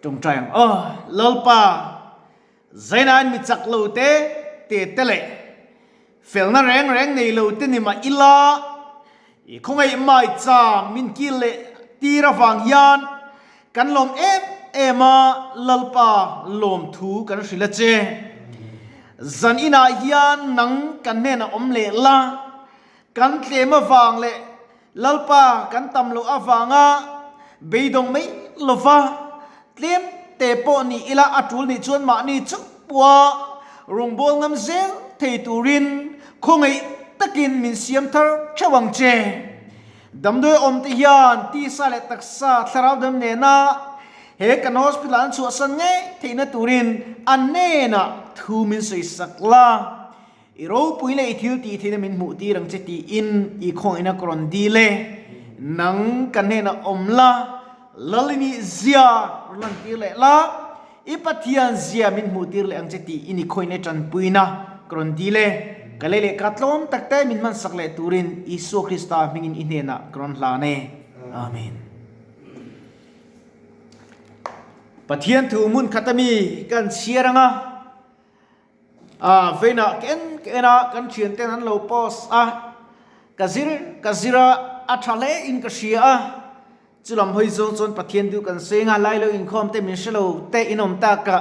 Tawngtai ang aw. Lalpa, Zainain mi chak lo te te te leh felna reng reng nei lo te ni mah ila, i khawngaih mai cham min kil leh tir avang hian kan lawm em em a, Lalpa lawmthu kan hrilh a che. Zan inah hian nang kan hnenah awm leh la, kan tlem avang leh Lalpa kan tam loh avanga beidawng mai lova tlem te pawh ni ila a tul nih chuan mahni chauh pawha rawngbâwl ngam zel thei turin khawngaih takin min siam thar theuh ang che. Damdawi awm te hian tisa leh taksa thlarau dam nena he kan hospital an chhuahsan ngei theihna turin a hnenah thu min sawisak la. I ropui leh i thil tih theihna min hmuh tir ang che tiin i khawngaihna ka rawn dil e. Nang ka hnenah awm la, Lal i nih zia rawn lan tir leh la, i Pathian zia min hmuh tir leh ang che tiin i khawngaihna tanpuina ka rawn dil e. Ka lei leh ka tlawm tak te min hmansak leh turin Isua Krista hmingin i hnenah ka rawn hlan e. Amen. Pathian thu hmun khat ami kan chhiar ang a. A veinah ka en ka en a, kan thian ten an lo post a, ka zir ka zir a, a tha hle in ka hria a, chulam hawi zawng chuan Pathian duh kan seng a, lai lo inkhawm te min hre lo te in awm tak a,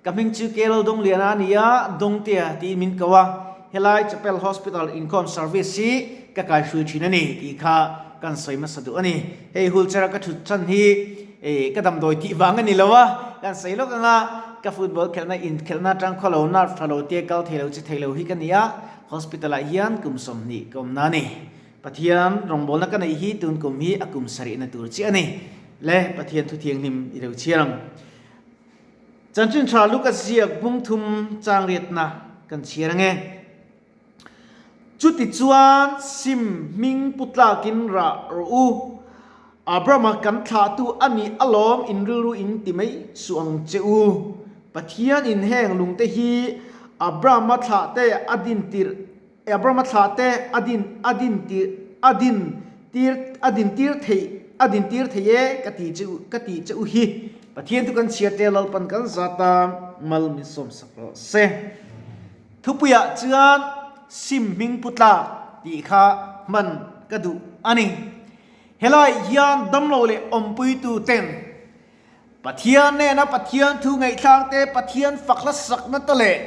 ka hming chu Kerala Dawngliana a ni a, Dawngtea tiin min ko a, helai Chapel Hospital inkhawm service hi ka kai hrui thin a ni tih kha kan sawi hmasa duh a ni. Hei wheelchair a ka thut chan hi ka damdawi tih vang a ni lo a, kan sawi lawk ang a, ka football khelhna inkhelhna atang khaw lo nerve tha lo te kal thei lo che thei lo hi ka ni a, hospital ah hian kum 20 ka awm na a ni. Pathian rawngbawlna ka neih hi tun kum hi a kum sarihna tur chiah a ni. Le Pathian thu thianghlim i lo chhiar ang. Chanchin tha Luka ziak bung thum chang riatna kan chhiar ang e. Chutichuan sim hming pu tlakin rah rawh u. Abrahama kan thlahtu a nih alawm in rilru in ti mai suh ang che u. Pathian in heng lungte hi Abrahama thlahte a din tir Abrahama thlahte a din a din tir a din tir a din tir theih a din tir thei e ka ti che u ka ti che u hi. Pathian chu kan chhiar te Lalpan kan zat a mal min sawmsak rawh se. Thupuiah chuan sim hming pu tlak tih kha hman ka duh a ni. Helai hian damlo leh awmpuitu ten Pathian nena Pathian thu ngaihthlak te, Pathian fak hlasakna te leh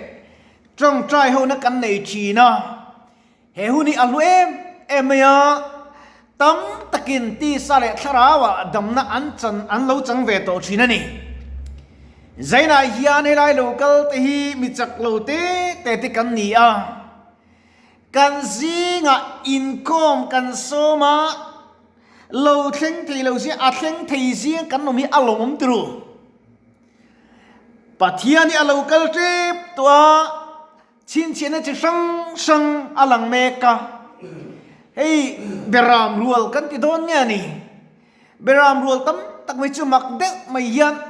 tawngtai hona kan nei thin a. He hun hi a hlu em em mai a, tam takin tisa leh thlarauah damna an chan an lo chang ve tawh thin a ni. Zainah hian helai lo kal te hi mi chak lo te te te kan ni a, kan zingah inkhawm kan sawm a, lo thleng thei lo zia a thleng thei zing kan awm hi a lawmawm turu. Pathian hi a lo kal tep tawh a. Chhinchhiahna chi hrang hrang a lang mek a, hei beram rual kan ti dawn nge a ni? Beram rual tam tak mai chu mak deuh mai hian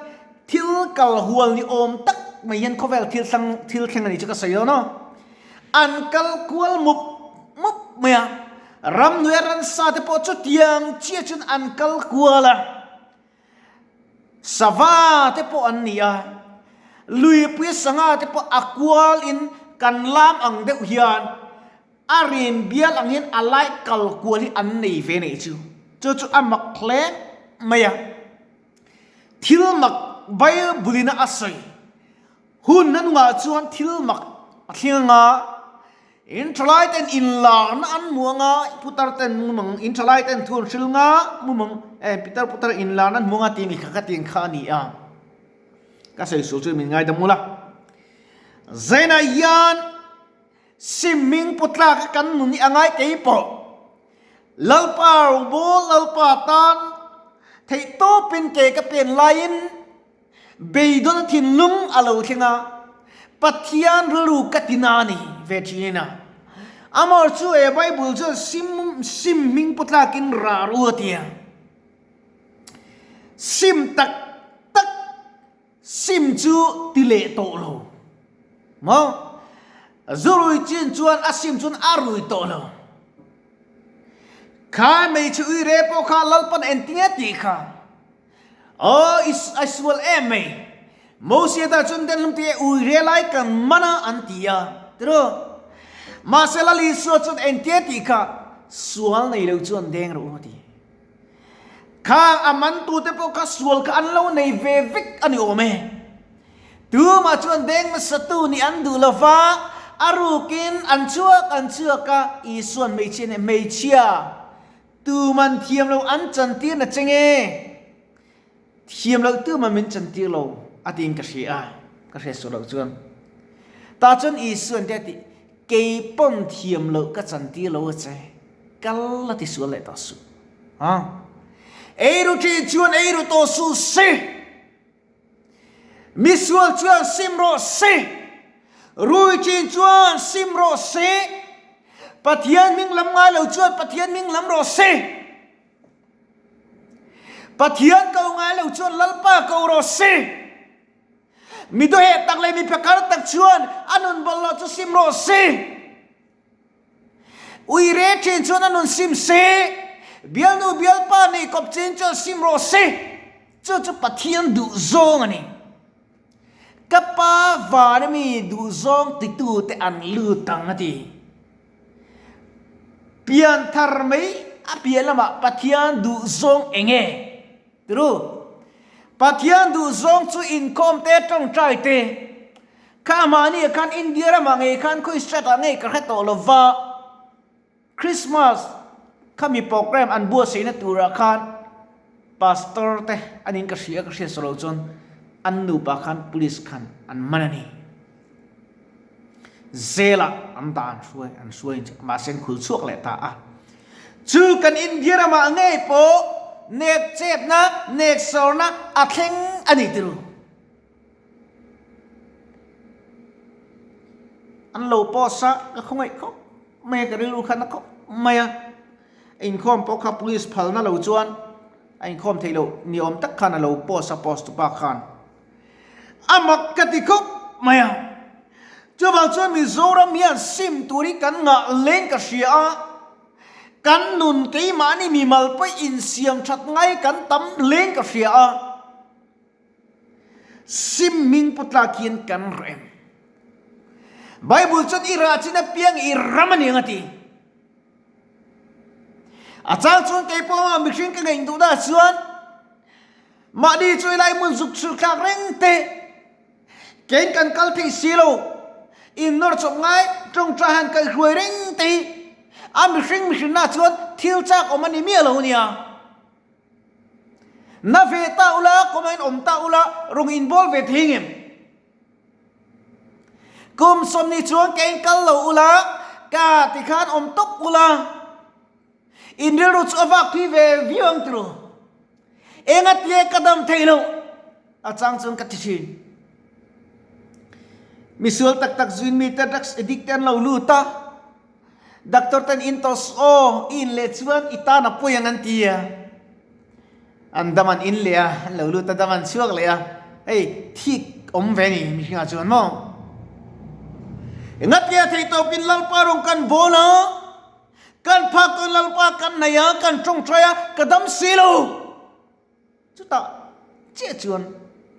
thil kal hual ni awm tak mai hian khawvel thil thlang thil thleng a ni chu ka sawi dawn aw. An kal kual mup mup mai a, ramhnuaia ransa te pawh chutiang chiah chuan an kal kual a. Sava te pawh an ni a, luipui sangha te pawh a kual in kan lam ang deuh hian a rin bial ang hian a lai kal kual hi an nei ve nei chu. Chu chu a mak hle mai a. Thil mak Bible in a sawi hun a nungah chuan thil mak a thleng anga In thalai ten inlarna an hmu anga putar ten mumang in thalai ten thu an hril nga mumang eh pitar putar inlarna an hmu anga tih mi kha ka tiang kha a ni a. Ka sawi sual chu min ngaidam ula. Zainah hian sim hming pu tlak kan nun hi a ngai kei pawh. Lalpa rawngbawl Lalpa tan theih tawpin ke ka pen laiin Beidawn thinlung a lo thleng a, Pathian rilru ka ti na a ni ve thin a. Amor chu e Bible chuan sim sim hming pu tlakin rah ru a ti a. Sim tak tak sim chu ti leh tawh lo maw? Zurui chin chuan a sim chuan a rui tawh lo. Kha hmeichhe uire pawh kha Lalpan engtinge tih kha? Aw, i a sual em mai. Mosia ta chuan den hlum tih e ui re lai kan man a an ti a, tiraw? Mahse Lal Isua chuan engtia tih kha sual nei lo chuan deng rawh u a ti. Khang a mantute pawh kha sual kha an lo nei ve vek a ni awm e. Tumah chuan deng hmasatu nih an duh lo va, a rukin an chhuak an chhuak a, Isua'n hmeichhia nen hmeichhia tuman thiam lo an chantir na che nge? Thiam loh tuman min chantir lo a tiin ka hria a, ka hriat suh loh chuan. Tah chuan Isua'n te a ti, Kei pawn thiam loh ka chantir lo a che, kal la ti sual leh tawh suh. Ha? Eiru ṭhin chuan eiru tawh suh se! Mi sual chuan sim rawh se! Rui ṭhin chuan sim rawh se! Pathian hming lam ngai lo chuan Pathian hming lam rawh se! Pathian ko ngai lo chuan Lalpa ko rawh se. Mi dawheh tak le mi phekar tak chuan a nun bawlhhlawh chu sim rawh se. Uire ṭhin chuan a nun sim se. Bialnu bialpa nei kawp chin chuan sim rawh se. Chu chu Pathian duhzawng a ni. Ka pa van a mi duhzawng titute an lut ang a ti. Pianthar mai a piah lamah Pathian duhzawng eng nge? Tiru, Pathian duhzawng chu inkhawm te, tawngtai te. Kha mahni ah khan India ramah ngei khan khawi state ah ngei ka hre tawh lo va, Christmas khami program an buatsaihna turah khan Pastor te an in ka hria ka hriat saw lo chuan an nupa khan police khan an man a ni. Jail ah an dah an hruai an hruai mahse an khul chhuak leh ta a. Chu kan India ramah ngei pawh nek chetna nek sawrna a thleng a ni tiru. An lo post a ka khawngaih khawp mai a ka rilru khan a khawp mai a. Inkhawm pawh kha police phalna lo chuan a inkhawm theih loh ni awm tak khan a lo post a post tupa khan a mak ka ti khawp mai a. Chuvang chuan Mizoram hian sim tur hi kan ngah leng ka hria a, kan nun keimahni mimal pawh insiam that ngai kan tam leng ka hria a. Sim hming pu tlak hian kan rem. Bible chuan i rah chin apiang i ram a ni ang a ti. A chang chuan kei pawh mihring ka ngaih duh dah chuan mahni chu helai hmun zuk chhur thlak reng te kein kan kal thei si lo in nawr chawp ngai tawngtai han kaihruai reng te hi a mihring mihrinna chuan thil chak awm a ni miah lo nia. Na ve ta ula kawngaiin awm ta ula rawng inbawl ve thei ngem? Kum sawmni chuan ka inkal lo ula, ka ti khan awm tawp ula, in rilru chu a vak phi ve viau ang tiraw? Engatia ka dam thei loh? A chang chuan ka ti thin. Misual tak tak zuin mite drugs addict te an lo lut a, doctor ten in tawh aw, i in leh chuan i tan a pawi ang an ti a. An dam an in leh a, an lo lut a, dam an chhuak leh a, hei thik awm ve ni mihringah chuan maw? Engatia thei tawpin Lalpa rawng kan bawl a, kan phak tawn Lalpa kan nei a, kan tawngtai a, ka dam si lo. Chutah chiah chuan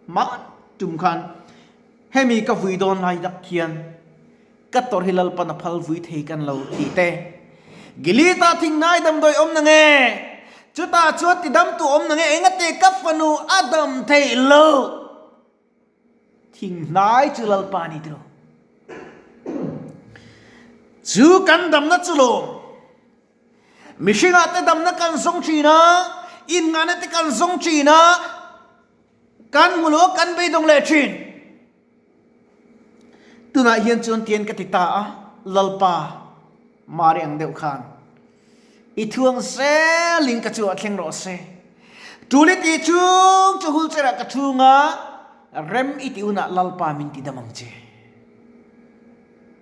hman tum khan hemi ka vui dawn lai dak hian ka tawrh hi Lalpan a phal vui thei kan lo tih te. Gilead-ah thingnai damdawi awm na nge? Chutah chuan tidamtu awm na nge? Engate ka fanu a dam theih lo? Thinghnai chu Lalpa ni tilo. Chu kan damna chu lawm. Mihringah te damna kan zawng thin a, innghahna te kan zawng thin a, kan hmu lo a, kan beidawng leh thin. Tunah hian chuan tian ka ti ta a, Lalpa, Mari ang deuh khan i thuang zelin ka chu ah thleng rawh se. Tul i tih chung chu wheelchair ah ka chhung a, rem i tih hunah Lalpa min ti dam ang che.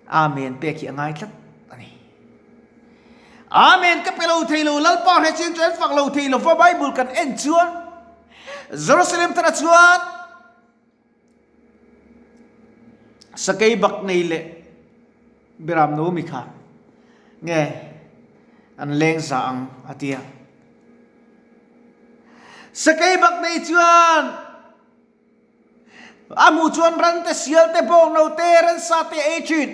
Amen pek hi a ngai tlat a ni. Amen ka pe lo thei lo, Lalpa hre chiang chuan fak lo thei lo va Bible kan en chuan Jerusalem tana chuan Sakei bak nei leh Biram no mi kha nge an leng za ang a ti a. Sakei bak nei chuan a hmuh chuan ran te, sial te, bawngno te, ransa te a ei thin.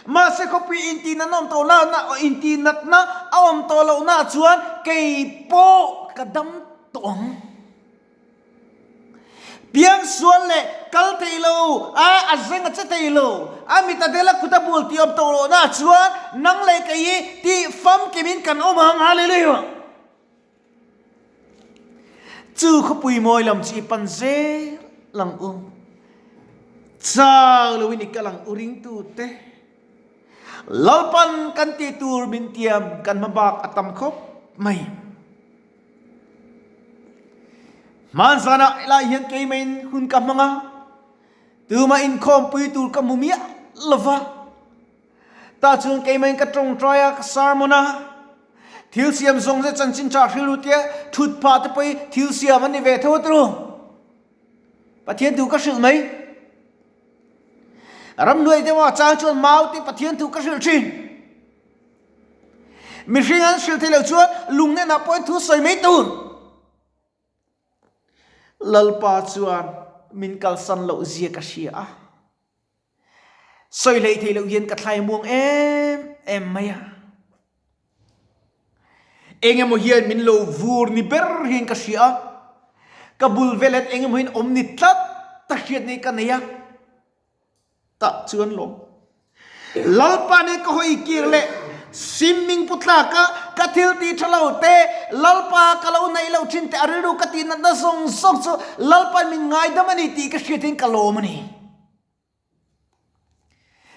Mahse khawpui intihnatna awm tawh lohna, intihnatna a awm tawh lohna chuan kei pawh ka dam tawh ang. Piangsual leh kal thei lo, a a zeng a che thei lo, a mit a del a kut a bul tih awm tawh lohna chuan nang leh kei hi tih famkimin kan awm ang. Hallelujah! Chu khawpui mawi lam chu i pan zel ang u. Chau loin i kal ang u ringtute. Lalpan kan tih tur min tiam kan hma bak a tam khawp mai. Hmanzanah helai hian keimah hun ka hmang a, tumah inkhawmpui tur ka hmu miah lo va. Tah chuan keimah ka tawngtai a, ka sermon a, thil siam zawng zawng chanchin tha hrilh lut tia thut phah te pawh hi thil siam an ni ve tho a turu. Pathian thu ka hrilh mai. Ramhnuai deuha chang chuan mau te Pathian thu ka hrilh thin. Mihring an hrilh theih loh chuan lunghnenah pawhin thu sawi mai tur. Lalpa chuan min kalsan loh zia ka hria a. Sawi hleih theih loh hian ka thlai muang em em mai a. Eng emaw hian min lo vur ni ber hian ka hria a. Ka bul vel hian eng emaw hian awm ni tlat ta hriat nei ka nei a. Tah chuan lawm. Lalpa nen ka hawi kir leh sim ming pu tlak a, ka thil tih tha lo te, Lalpa ka lo naih loh thin te, a rilru ka tih natna zawng zawng chu Lalpain min ngaidam a ni tih ka hriat hian ka lawm a ni.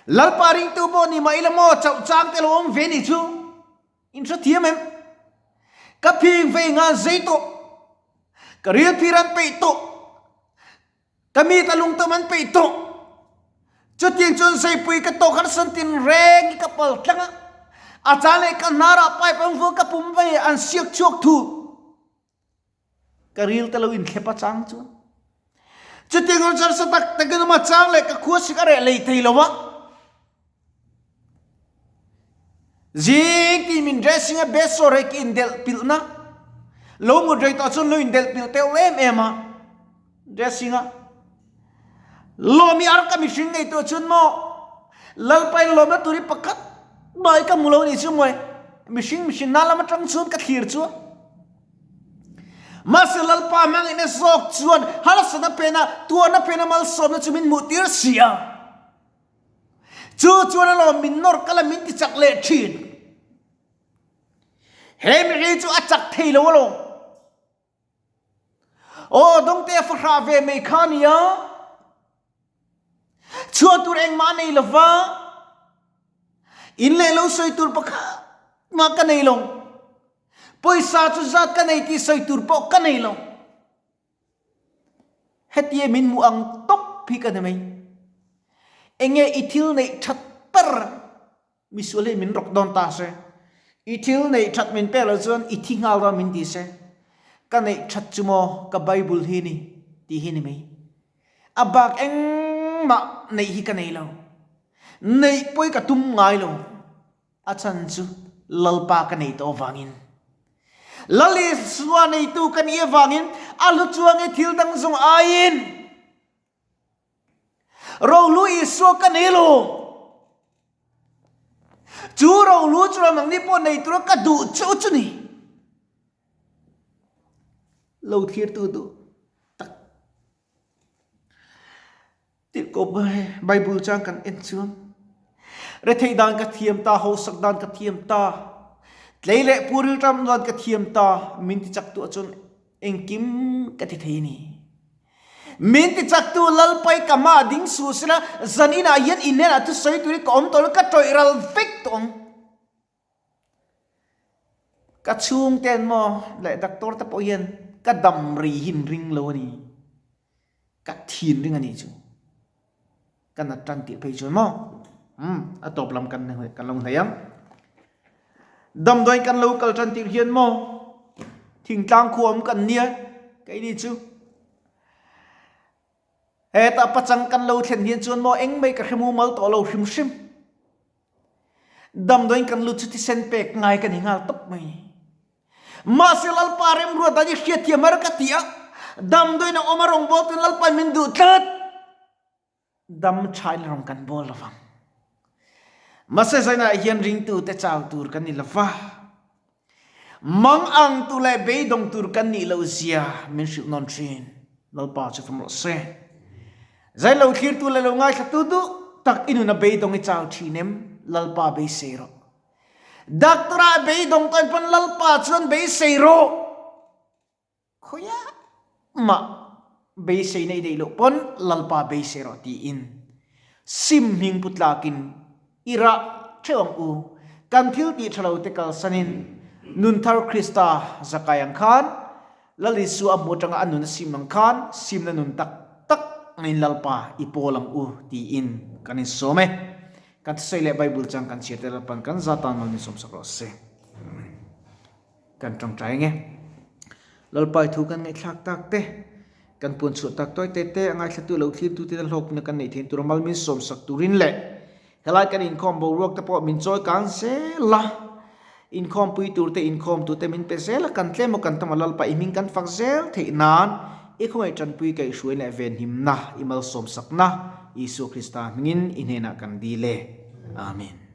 Lalpa ringtu pawh ni mah ila maw chauh chang te lo awm ve ni chu in hrethiam em? Ka phing vei ngan zei tawh, ka ril phir an peih tawh, Ka mi ta lungtam an peih tawh. Chutiang chuan zeipui ka tawh khan santin reng i ka pal tlang a. A caan leh ka hnar ah pipe an vuah ka pum vei an siak chhuak thul. Ka ril te lo in thlep a chang chuan. Chutiang chuan harsa tak takin awm a chang leh ka khua sik a reh lei thei lo a. Zing ti min dressing a bedsore he ki indelh pilhna lo mut rei tawh chuan lo indelh pilh teuh em em a dressing a lawmi ar ka mihring ngei tawh chuan maw Lalpa in lawmna tur hi pakhat mai ka hmu lo ni chu mawi mihring mihring na lam atang chuan ka thlir chuan mahse Lalpa hmangin a zawk chuan harsatna phena tuarna phena malsawmna chu min hmuh tir si a. Chu chuan alawm min nawr kal a min ti chak leh thin. He mihring chu a chak thei lo alawm. Aw dawngte a fahrah ve mai kha nia. Chhuah tur engmah a nei lova. In leh lo sawi tur pakhat mah ka nei lo. Pawisa chu zat ka nei tih sawi tur pawh ka nei lo. Hetia min hmuh ang tawp hi ka ni mai. Enge i thil neih that ber misual hi min rawk dawn ta se. I thil neih that min pek loh chuan i thi nghal dawn min ti se. Ka neih that chu maw ka Bible hi ni tih hi ni mai. A bak engmah neih hi ka nei lo. Neih pawi ka tum ngai lo. A chhan chu Lalpa ka nei tawh avangin. Lal Isua neitu ka nih avangin a hlu chuang i thil dang zawng aiin rohlu Isua ka nei lo. Chu rohlu chu nangni pawh nei tura ka duh cheu chu ni. Lo thlirtu duh tak. Tirhkoh Bible chang kan en chuan retheih dan ka thiam ta, hausak dan ka thiam ta, tlei leh pu rilṭam dan ka thiam ta, min ti chak tu ah chuan engkim ka ti thei a ni. Min ti chak tu Lalpai ka hmaah ding suh sela zan inah hian in hnenah thusawi turin ka awm tawh lo, ka tawih ral vek tawh ang. Ka chhungten maw leh doctor te pawh hian ka dam ri hi an ring lo a ni. Ka thin ring a nih chu. Ka nat tan tih phei chuan maw umm a tawp lam kan kan lo hnaih ang. Damdawiin kan lo kal tan tir hian maw thingtlang khua awm kan nia keini chu. Hetah pachang kan lo thlen hian chuan maw engmai ka hre mumal tawh lo hrim hrim. Damdawiin kan lut chu thisen pek ngai ka ni nghal tawp mai. Mahse Lalpa remruat dan i hriatthiam har ka ti a, damdawiin a awm a rawngbawltu in Lalpain min duh tlat. Dam thain rawng kan bawl lo vang. Mahse zainah hian ringtute chau tur kan ni lo va, mang ang tu leh beidawng tur kan nih loh zia min hrilh nawn thin. Lalpa chu fam rawh se. Zai lo thlirtu leh lo ngaithlatu duh tak i nuna beidawng i chau thin em? Lalpa beisei rawh. Doctor ah beidawng tawhin pawn Lalpa chuan beisei rawh. Khawiah mah beisei nei daih loh pawn Lalpa beisei rawh tiin sim hming pu tlakin i rah theuh ang u. Kan thil tih tha lo te kalsanin Nunthar Krista zakai ang khan Lal Isua a hmu atanga a nun a sim ang khan simna nun tak tak angin Lalpa i pawl ang u tiin kan insawm e. Kan thusawi leh Bible chang kan chhiar te Lalpan kan za tan mal min sawmsak rawh se. Amen. Kan tawngtai ang e. Lalpai thu kan ngaihthlak tak te, kan puan chhuah tak tawi te te a ngaithlatu lo thlirtu te hlawkna kan neih theih tur a mal min sawmsak turin leh helai kan inkhawm boruak te pawh min chawi kang zel a, inkhawmpui tur te inkhawm tu te min pe zel a, kan tlem aw kan tam a Lalpa i hming kan fak zel theih nan i khawngaih tanpui kaihhruai leh venhimna i malsawmsakna Isua Krista hmingin i hnenah kan dil e. Amen.